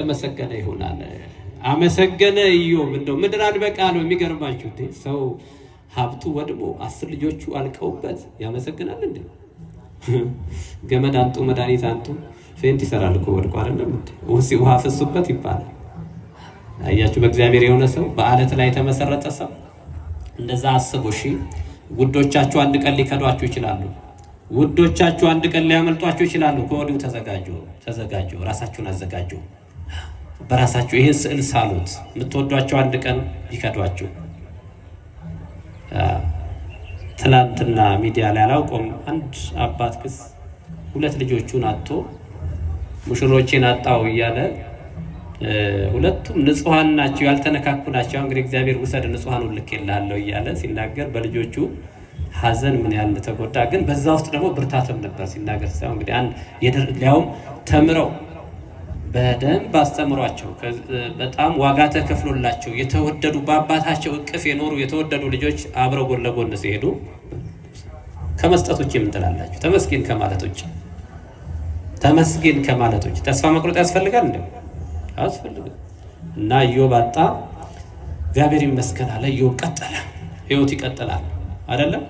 የተመሰገነ ይሁን አለ። አመሰገነ ኢዮብ። እንደው ምድር አልበቃ ነው። የሚገርማችሁ ሰው ሀብቱ ወድሞ 10 ልጆቹ አልቀውበት ያመሰግናል እንዴ? ገመድ አንጡ፣ መድኃኒት አንጡ፣ faint ይሰራል እኮ ወድቆ አይደለም እንዴ? ውሃ ፈሱበት ይባላል። አያችሁ፣ በእግዚአብሔር የሆነ ሰው፣ በአለት ላይ የተመሰረተ ሰው እንደዛ አስቡ። እሺ፣ ውዶቻችሁ አንድ ቀን ሊከዷችሁ ይችላሉ። ውዶቻችሁ አንድ ቀን ሊያመልጧችሁ ይችላሉ። ከወዲሁ ተዘጋጁ፣ ተዘጋጁ፣ ራሳችሁን አዘጋጁ። በራሳችሁ ይህን ስዕል ሳሉት። የምትወዷቸው አንድ ቀን ቢከዷችሁ። ትላንትና ሚዲያ ላይ አላውቀውም፣ አንድ አባት ክስ ሁለት ልጆቹን አጥቶ ሙሽሮቼን አጣው እያለ፣ ሁለቱም ንጹሐን ናቸው፣ ያልተነካኩ ናቸው። እንግዲህ እግዚአብሔር ውሰድ፣ ንጹሐኑን ልኬልሃለሁ እያለ ሲናገር በልጆቹ ሐዘን ምን ያህል እንደተጎዳ፣ ግን በዛ ውስጥ ደግሞ ብርታትም ነበር ሲናገር ሳይሆን እንግዲህ አንድ ሊያውም ተምረው በደንብ አስተምሯቸው በጣም ዋጋ ተከፍሎላቸው የተወደዱ፣ በአባታቸው እቅፍ የኖሩ የተወደዱ ልጆች አብረው ጎን ለጎን ሲሄዱ ከመስጠት ውጭ ምን ትላላችሁ? ተመስገን ከማለት ውጭ፣ ተመስገን ከማለት ውጭ ተስፋ መቁረጥ ያስፈልጋል እንዴ? አያስፈልግም። እና ኢዮብ አጣ፣ እግዚአብሔር ይመስገን አለ። ኢዮብ ቀጠለ፣ ህይወት ይቀጥላል አይደለም?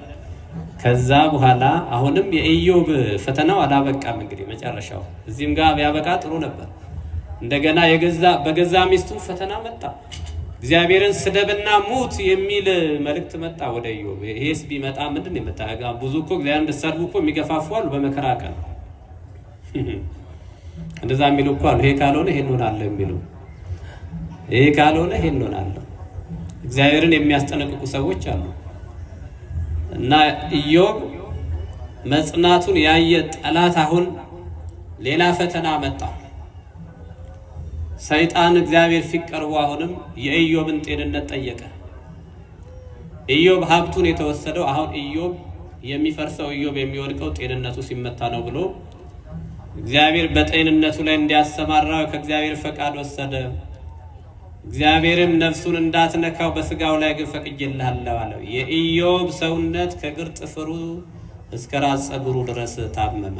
ከዛ በኋላ አሁንም የኢዮብ ፈተናው አላበቃም። እንግዲህ መጨረሻው እዚህም ጋር ቢያበቃ ጥሩ ነበር። እንደገና በገዛ ሚስቱ ፈተና መጣ። እግዚአብሔርን ስደብና ሙት የሚል መልእክት መጣ ወደ ኢዮብ። ይሄስ ቢመጣ ምንድን ነው የመጣ? ብዙ እኮ እግዚአብሔርን እንድትሰድቡ እኮ የሚገፋፉ አሉ። በመከራ ቀን እንደዛ የሚሉ እኮ አሉ። ይሄ ካልሆነ ይሄን እንሆናለሁ የሚሉ፣ ይሄ ካልሆነ ይሄን እንሆናለሁ። እግዚአብሔርን የሚያስጠነቅቁ ሰዎች አሉ። እና ኢዮብ መጽናቱን ያየ ጠላት አሁን ሌላ ፈተና መጣ። ሰይጣን እግዚአብሔር ፊት ቀርቦ አሁንም የኢዮብን ጤንነት ጠየቀ። ኢዮብ ሀብቱን የተወሰደው፣ አሁን ኢዮብ የሚፈርሰው፣ ኢዮብ የሚወድቀው ጤንነቱ ሲመታ ነው ብሎ እግዚአብሔር በጤንነቱ ላይ እንዲያሰማራው ከእግዚአብሔር ፈቃድ ወሰደ። እግዚአብሔርም ነፍሱን እንዳትነካው በስጋው ላይ ግን ፈቅጄልሃለሁ አለው። የኢዮብ ሰውነት ከእግር ጥፍሩ እስከ ራስ ፀጉሩ ድረስ ታመመ።